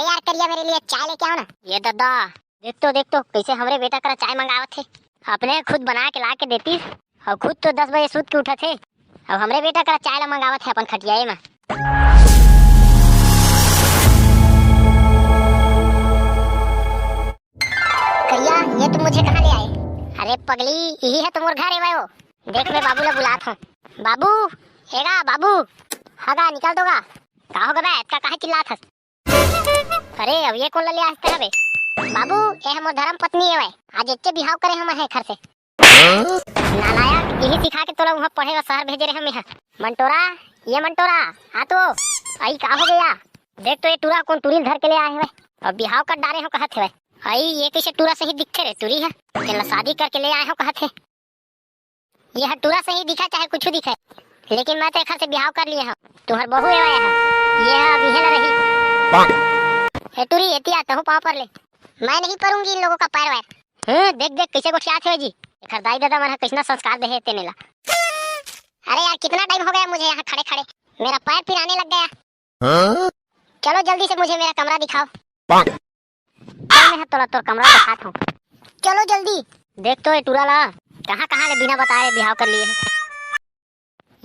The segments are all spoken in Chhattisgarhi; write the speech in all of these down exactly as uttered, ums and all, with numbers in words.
ए यार करिया, मेरे लिए चाय लेके आओ ना। ये ददा, देख तो, देख तो, कैसे हमरे बेटा करा चाय मंगावत हे। अपने खुद बना के ला के देतीस, अउ खुद तो दस बजे सूत के उठत हे, अउ हमरे बेटा करा चाय ला मंगावत हे अपन खटियाए में। करिया, ये तुम मुझे कहाँ ले आए? अरे पगली, यही है तुम्हार घर है वो। देख, मैं बाबू ला बुलात हूँ। बाबू, एगा बाबू, हगा निकाल दोगा। का होगा बे, इतना काहे चिल्लात हस? अरे, अब ये कौन ला ले आए हस बे? बाबू, ये हमर धर्म पत्नी है, आज एच्चे बिहाव करे हम है घर से। नालायक, यही सिखा के तोला वहाँ पढ़े ला शहर भेजे रहे हम यहाँ। मंटोरा, ये मंटोरा, आ तो। आई, का हो गया? देख तो, ये टूरा कौन टूरी ल धर के ले आए हवे, अब बिहाव कर डारे हो कहत हवे। आई, ये कैसे टूरा सही दिखथे रे, टूरी है? तेला शादी करके ले आए हो कहत हे। ये ह टूरा सही दिखा चाहे कुछ दिखे, लेकिन मैं तो एखर से बिहाव कर लिए हूँ। तुहर बहू एवा है, ये ह अब इहे ला रही। ए टूरी, एती आ, तहूँ पाँव पर ले। मैं नहीं परूंगी इन लोगों का पैर वैर। हम्म, देख देख कैसे गोठियात हे जी। एखर दाई ददा मन ह कैसना संस्कार दे हे तेने ला। अरे यार, कितना टाइम हो गया मुझे यहाँ खड़े खड़े, मेरा पैर पिराने लग गया। हाँ? चलो जल्दी से मुझे मेरा कमरा दिखाओ। चल, मैं ह तोला तोर कमरा दिखात हूँ। चलो जल्दी। देख तो ये टूरा ला, कहाँ कहाँ ले बिना बताए बिहाव कर लिए हे।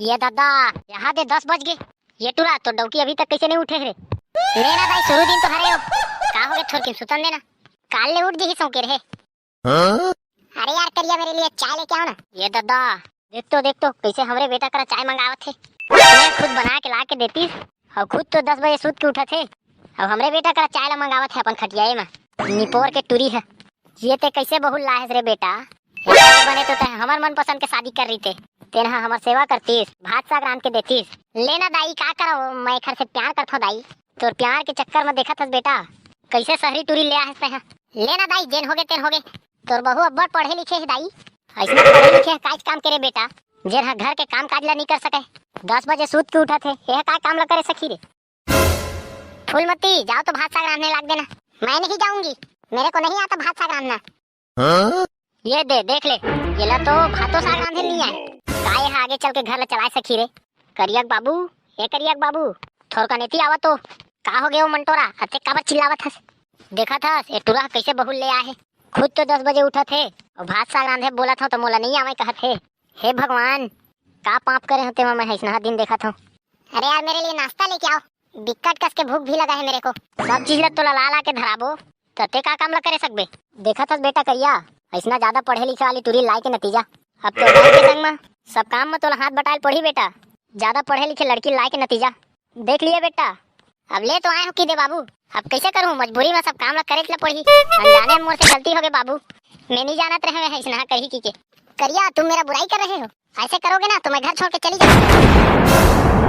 ये दादा, यहाँ दे दस बज गए। ये टूरा, तो डौकी अभी तक कैसे नहीं उठे रे? ले ना दाई, शुरू दिन तो हरे हो। का हो गए, थोरकिन सुतन देना। काल ले उठ जही सौंके रहे। हाँ? अरे यार करिया, मेरे लिए चाय लेके आओ ना। ये दादा, देख तो, देख तो, कैसे हमरे बेटा करा चाय मंगावत हे। मैं खुद बना के ला के देतीस, अउ खुद तो दस बजे सूत के उठत हे, अउ हमरे बेटा करा चाय ला मंगावत हे अपन खटियाए में। निपोर के टूरी है। ये ते कैसे बहू लाहेस रे बेटा? एकर बने तो तैं हमर मनपसंद के शादी कर रहिते। तेन ह हमर सेवा करतीस, भात साग रांध के देतीस। ले ना दाई, का करव, मैं एखर से प्यार करथव दाई। तोर प्यार के चक्कर में देखत हस बेटा, कैसे शहरी टूरी ले आहस तैं ह। ले ना दाई, जेन होगे तेन होगे। तोर बहू अब्बड़ पढ़े लिखे हे दाई। अइसना पढ़े लिखे हे काज काम के रे बेटा, जेन ह घर के काम काज ला नइ कर सके। दस बजे सूत के उठत हे, एह काय काम ला करे सखी रे? फूलमती, जाओ तो भात साग रांधने लाग देना। मैं नहीं जाऊंगी, मेरे को नहीं आता भात साग रांधना। हाँ? ये दे, देख ले, ये ला तो भातो साग रांधे नहीं आए। काय हा आगे चल के घर ला चलाए सखी रे? करियक बाबू, ए करियक बाबू, थोरकन एती आवा तो। का हो गए हो मंटोरा, अतेक काबर चिल्लावत हस? देखत हस, ए टूरा कैसे बहू ले आए हे। खुद तो दस बजे उठत हे, अउ भात साग रांधे बोलत हव तो मोला नहीं आवे कहत हे। हे भगवान, का पाप करे हो तेमा मैं अइसना दिन देखत हव। अरे यार, मेरे लिए नाश्ता लेके आओ, बिकट कस के भूख भी लगा है मेरे को। सब चीज ला तोला ला ला के धराबो, त ते का काम ला करे सकबे? देखत हस बेटा करिया, अइसना ज्यादा पढ़े लिखे वाली टूरी लाए के नतीजा। अब तो दाई के संग म सब काम म तोला हाथ बटाए ल पड़ही बेटा, ज्यादा पढ़े लिखे लड़की लाए के नतीजा। देख लिए बेटा, अब ले तो आए हो कि दे बाबू, अब कैसे करूँ, मजबूरी में सब काम ला करे ला पड़ही। अनजाने में मोर से गलती हो गई बाबू, मैं नहीं जानत रहे मैं अइसना कही की के। करिया, तुम मेरा बुराई कर रहे हो, ऐसे करोगे ना तो मैं घर छोड़ के चली जाऊंगी।